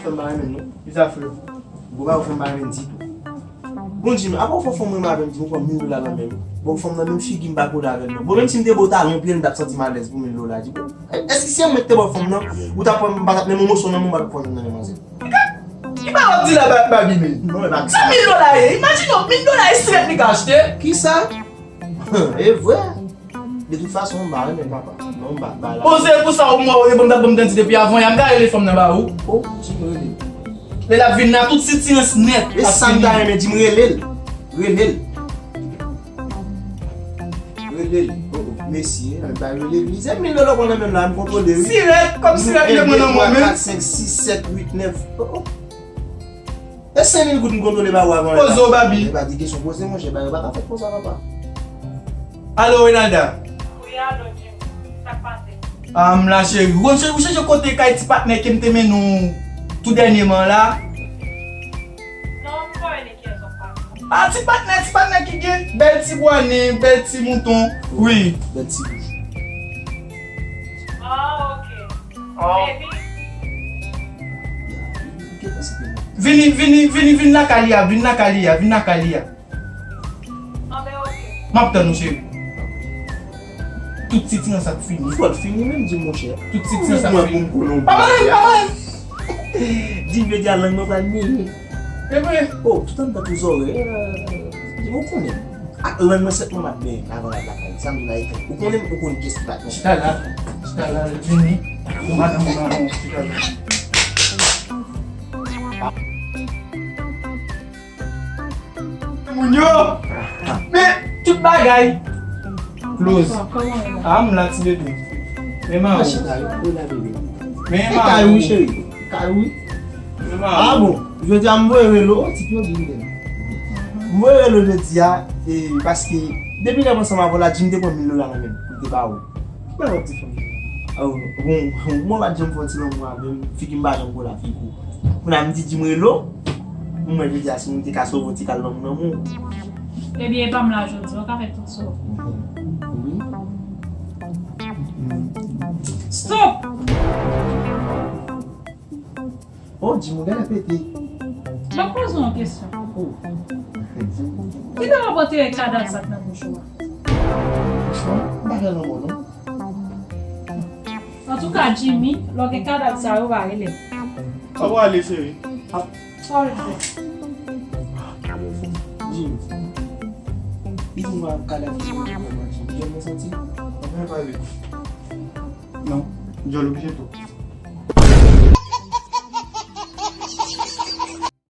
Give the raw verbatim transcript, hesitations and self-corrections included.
Fè m pa renmen l non. Ki sa fè? Gwo bagay ou fè m pa renmen l ditou. Bon, Jim, apa w fè fanm renmen avè m, Jim, ou pran mil dola nan men m. Bon, fanm nan menm figi m pa kole avè l non. Bon, menm si m te bo talon pye l, m t ap santi m alèz pou mil dola, Jim. Èske si se mwen ki te ba w fanm nan, ou t ap pran, m pa t ap menm yon moso nan men w, m pa t ap pran nan men manzè. Ki bagay w ap di la, Ba-, Babi, men? Non, e pa sa. Sa mil dola ye? Imajine w, mil dola ye, si rèt li ka achte. Kisa? E vre. De tout fason, m pa renmen papa. Non, m pa, m pa la. Bon, se pou sa ou mwen, ou te ban m, t ap ban m tande depi avan yè, m ta rele fanm nan ba ou. Oh, Jim rele. Lè l ap vin la, tout sitirans nèt ap fini. E sa m ta renmen di m, rele l. Rele l. Rele l. Oh, oh, mesi, hein, m pa rele l. Se mil dola w pran nan men m la, m kontwole, wi. Si rèt, kòm si rèt li te pran nan men w menm. Kat, senk, sis, sèt, uit, nèf. Oh, oh. E senk mil goud m kontwole ba ou avan lè la. Poze w, Babi. E pa de kesyon poze, monchè, bagay yo pa ka fèt konsa, papa. Alo, Renalda. Wi, alo, Jim. Sa k pase? Ah, m la, cheri. Ou konn, cheri, ou sonje kote kay ti patnè ke m te mennen w tou dènyèman la? Non, m pa wè de kiyès w ap pale. Ah, ti patnè, ti patnè ki gen bèl ti bwa nen, bèl ti mouton. Wi. Bèl ti bouch. Ah, ok. Epi? Vini, vini, vini, vin lakay li a, vin lakay li a, vin lakay li a. Anben, ok. M ap tann ou, cheri. Tout sitirans ap fini. Fò l fini menm, di monchè. Tout sitirans ap fini. Mwen pou m konnen. Pa pale, pa pale. Di m jodi a lang mwen pral mele. E vre. Oh, tout anndan tou zòrèy. Di m ou konnen. Ak lang mwen sèt mwen m ap benyen avan l al lakay. Sa m di la e klè. Ou konnen m, ou konn kiyès ki patnè. Chita la. Chita la, vini. Ou madanm ou nan men w, chita la. Moun yo! Men, tout bagay. Close. Ah, m la, ti bebe. Men ma ou. Chita, yo, yo la, bebe. Men ma ou. Kay wi, cheri. Kay wi. Men ma ou. Ah bon, jodi a m voye rele w, ti pye w di m. M voye rele w jodi a, e, paske depi lè m ansanm avè w la, Jim te pran mil dola nan men m pou l te ba ou. Ki bagay w ap di fanm nan? Oh, bon, bon, mwen pa t janm fè yon ti lanmou avè m, figi m pa janm kole ak figi w. Kounye a m di Jim rele w, mwen jodi a si m te ka sove w ti kal lanmou nan men w. Ebyen, e pa m la jodi a, w ka fè tout sa w vle. Wi. Stop! Oh, Jim, ou genlè pete. M ap poze w yon kesyon. Oh. Kilè w ap antere kadav sa k nan bouch ou a? Franchman, m pa fè lanmò non. Antouka, Jimmy, lè w gen kadav sa yo, pa rele m. Sa w ale, cheri? Sa w vle fè? Jim, li di m kadav ki nan bouch ou a, Jim. Jim, mwen santi. Anfen pale. Non, djòl oblije tou.